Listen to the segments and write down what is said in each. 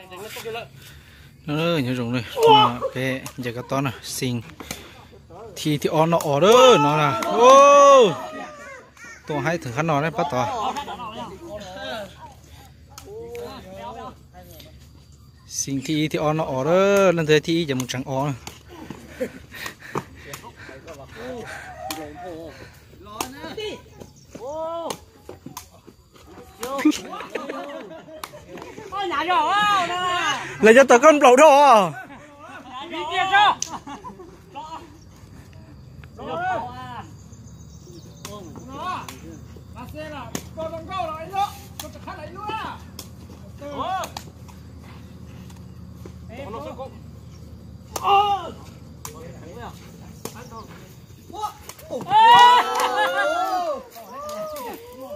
Nyob zoo, peb nce kab tob no, xeem thib ib thib ob noj os no na. Tuaj haib theem qab no na pab tod. Xeem thib ib thib ob noj os, leej twg thib ib ces mus tseev os. Lawv cov tawm koj nplaum dhau.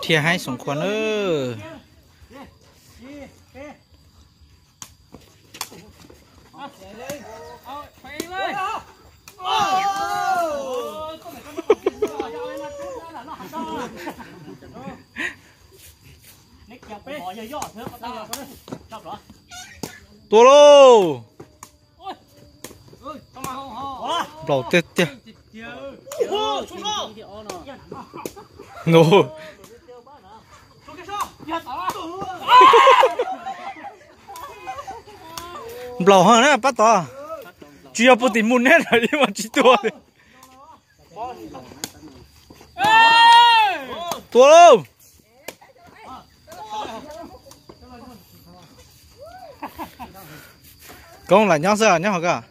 Dhia haib xoom khua na. Tua lauj. Nplaum tiag tiag. No. Nplaum heev na pab tod. Tsis yog puag tim mus neb lawm mas tsis tua li. Tua lauj. Koob lam nyob xwb, nyob hauv koj.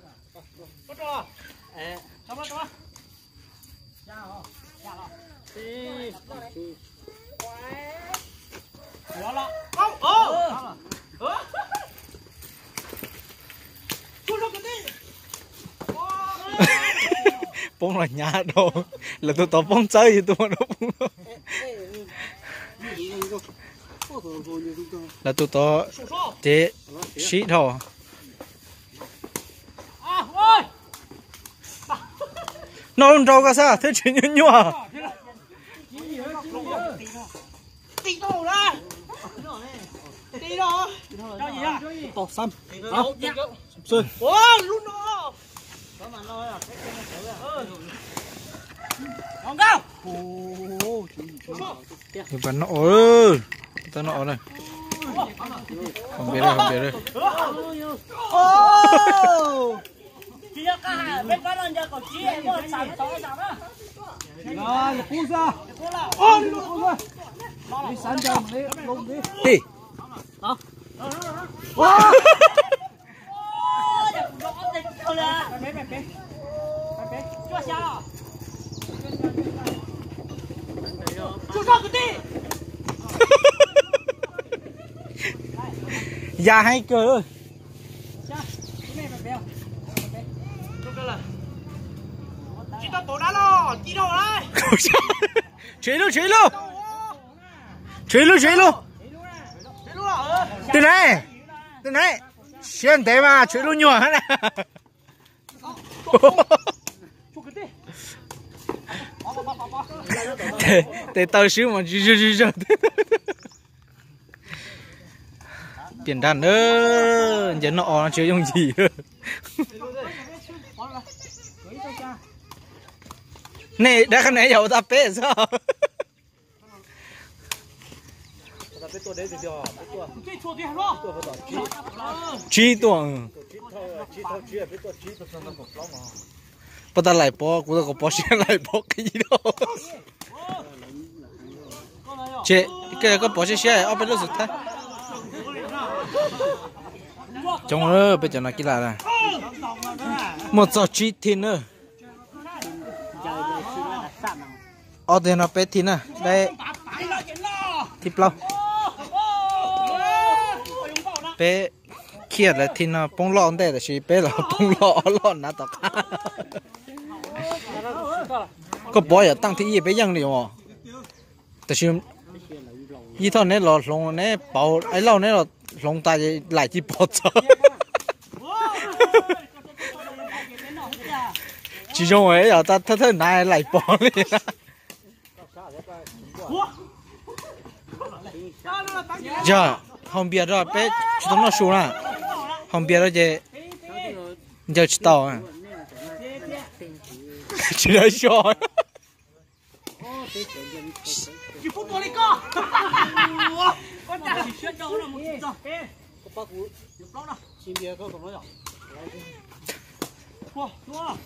Poob los hnyav dhau, lawv tus tod poob txawb yus tus no poob. Lawv tus tod ces sib dhau. Noj lub nrau koj xwb thiab tseem nyuaj nyuaj. Noj os, noj os na. Hauv npe, hauv npe. Tim. Ya heev kawg. Tshem ib lub, tshem ib lub. Tshem ib lub, tshem ib lub. Twg na? Twg na? Siab ntev mas tshem ib lub nyuag na. Tes taw swb mas tsis zog tsis zog. Tiam nrag na, nce noj os no tsis yooj yim. Nej dab qab ne yog ua tau peb xwb. Tsib tuaj. Puas tas laim pov, kuv tau kom pov siab laim pov qhib rau. Tshem, koj pov siab siab ob peb lub xwb thiab. Coob, peb cov no kib lam muaj txog tsib thib na. Ob tug no peb thib na, peb thib plaub. Peb khiav lawv thib no poob loj ntej tab sis peb los poob loj ob loj na tom qab. Koj pov yog teej thib ib peb yeej li os. Tab sis yij thoj neb los hloov neb pauv, Aib Lauj neb los hloov tas laim tsis pov txog. Tsis zoo yog thawj thawj hnav laim pov li. Yog hau npias rau peb tsis tau noj su na. Hau npias lawm ces ncaws tsis tau. Tsis dawb xyov.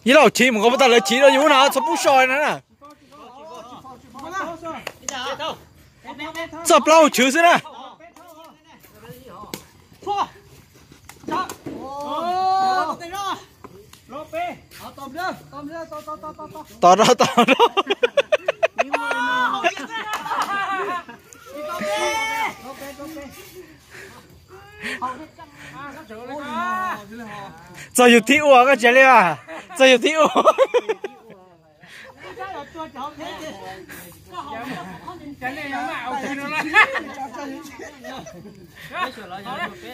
Yij laus chim mus nkaus puas tas lawv chim rau yus na, txhob pub so na. Txoj plaub hau chwv xwb na. Tos rau, tos rau. Txog yus thib ua koj tsev li as, txog yus thib ua.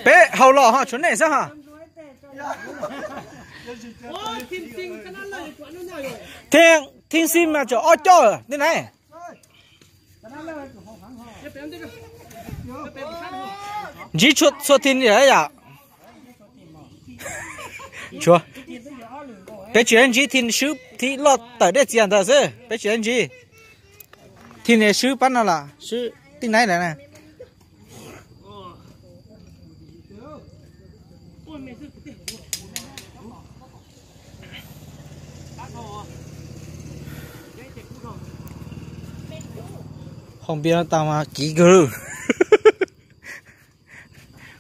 Peb haus los ho tshuav nej xwb ha. Thib xib mas tseem ob coj tej na. Ntsib txhua thib li yom. Peb tsis ntsib thib swb thib loj tawm dej txias ntawd xwb, peb tsis ntsib. Thib ni swb pab no los swb tij naib lawm na. Hau npias no tau mas kiv kawg.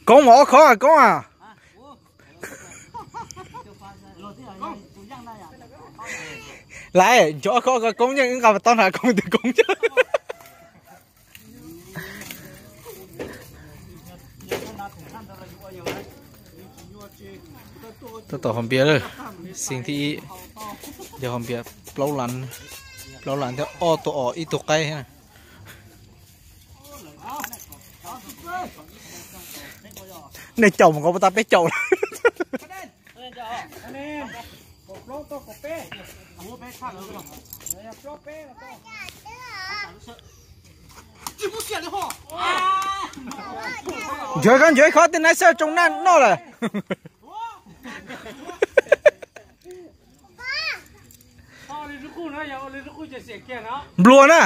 Koob mas ob khob koob a. Lawv nco ob khob koob yeej wb nqa tau na, koob twg koob yeej. Tab tom hau npias lawm, xeem thib ib, yog hau npias plaub las, plaub las thiab ob tug os ib tug qaib. Nej caum mus nkaus puas tas peb caum lawm. Ncuav koj ncuav ib khob tej naib xwb tsoo naj noj lawm. Nplua na.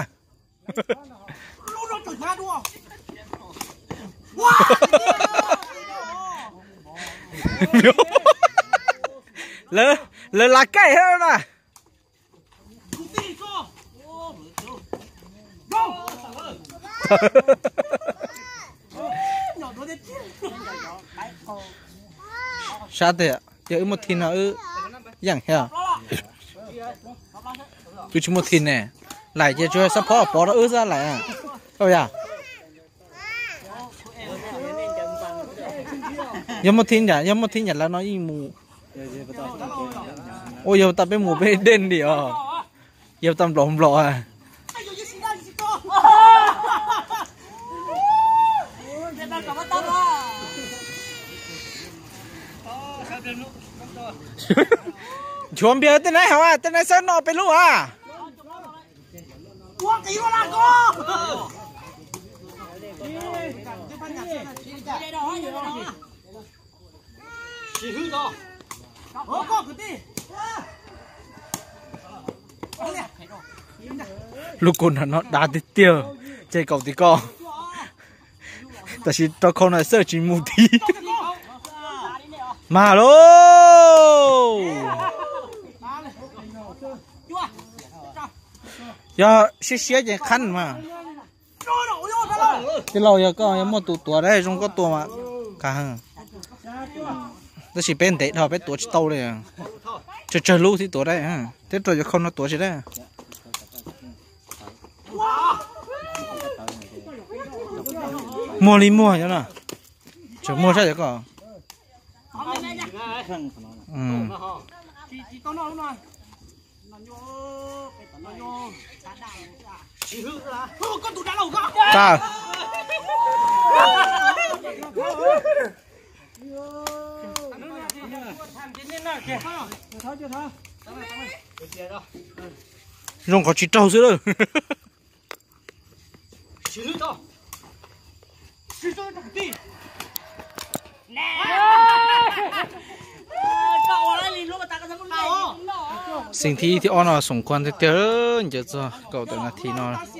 Lawv lav kaij thiab na. Sab tiag, yog wb muaj thim no wb yeej thiab. Wb tsis muaj thim ne, laim ces tsuas xab phob pov rau wb xwb laim. Yog, yog muaj thim yam, yog muaj thim yam lawv no yeej mus. Ua yog tas peb mus peb dej nti os. Yog tas nplaum nplaum. Nchuav npias tej naib hauv, tej naib xwb noj peb lub a. Lub kua no dav tiag tiag, ces kaum tim ko. Tab sis rau khau no xwb tsis mus thib. Mas lauj, yog siab siab ces qhab mas. Tij laug, yog koj muaj tus tuav dab zoo koj tua mas. Tab sis peb ntev dhau peb tuav tsis tau li. Tsawg tsawg lub thiaj tuav dab, thiab rau yog khau no tuav tsis dab. Muag li muag yog no. Tseem muag sab yog koj. Zoo qhov tsis raug xwb lawm. Xeem thib ib thib ob no xoom khuam tiag tiag, ncaws txog kaum tawm nas this no.